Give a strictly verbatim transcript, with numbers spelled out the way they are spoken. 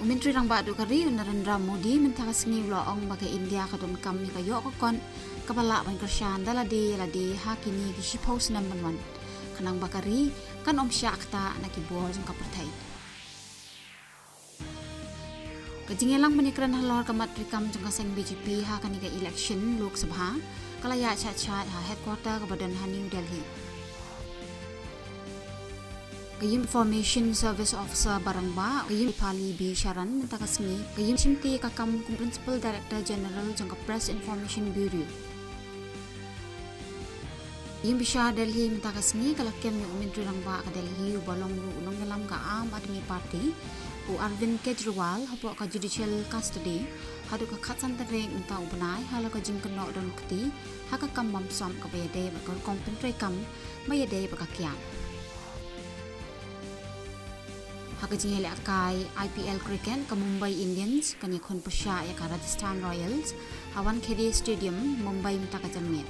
U Myntri Rangbah duh ka ri u Narendra Modi mynta ka sngi u la ong ba ka India ka donkam ïa ka ïoh ka kot kaba lah ban kyrshan da lade ïa lade ha kine ki shiphew snem ban wan, khnang ba ka ri kan ym shah ktah na ki bor jong ka pyrthei. Ka jingïalang ban ïakren halor ka mat treikam jong ka seng B J P ha kane ka election Lok Sabha ka la ïaid shaid shaid ha headquarter kaba don ha New Delhi. Ka ïing Information Service Officer ba rangbah, ka ïing Dipali B Sharan mynta ka sngi ka ïing shimti ka kam kum Principal Director General jong ka Press Information Bureau. Ïing Bishar Delhi mynta ka sngi ka la kem ïa u Myntri Rangbah ka Delhi uba long ruh u nongïalam ka Aam Aadmi Party, u Arvind Kejriwal, hapoh ka judicial custody haduh ka khatsan tarik mynta u bnai halor ka jingkynnoh don kti ha ka kam bymsop kaba ïadei bad ka rukom pyntreikam ba ïadei bad ka kiad. Ha ka jingïalehkai I P L cricket, ka Mumbai Indians kan ïakhun pyrshah ïa ka Rajasthan Royals ha Wankhede Stadium, Mumbai mynta ka janmiet.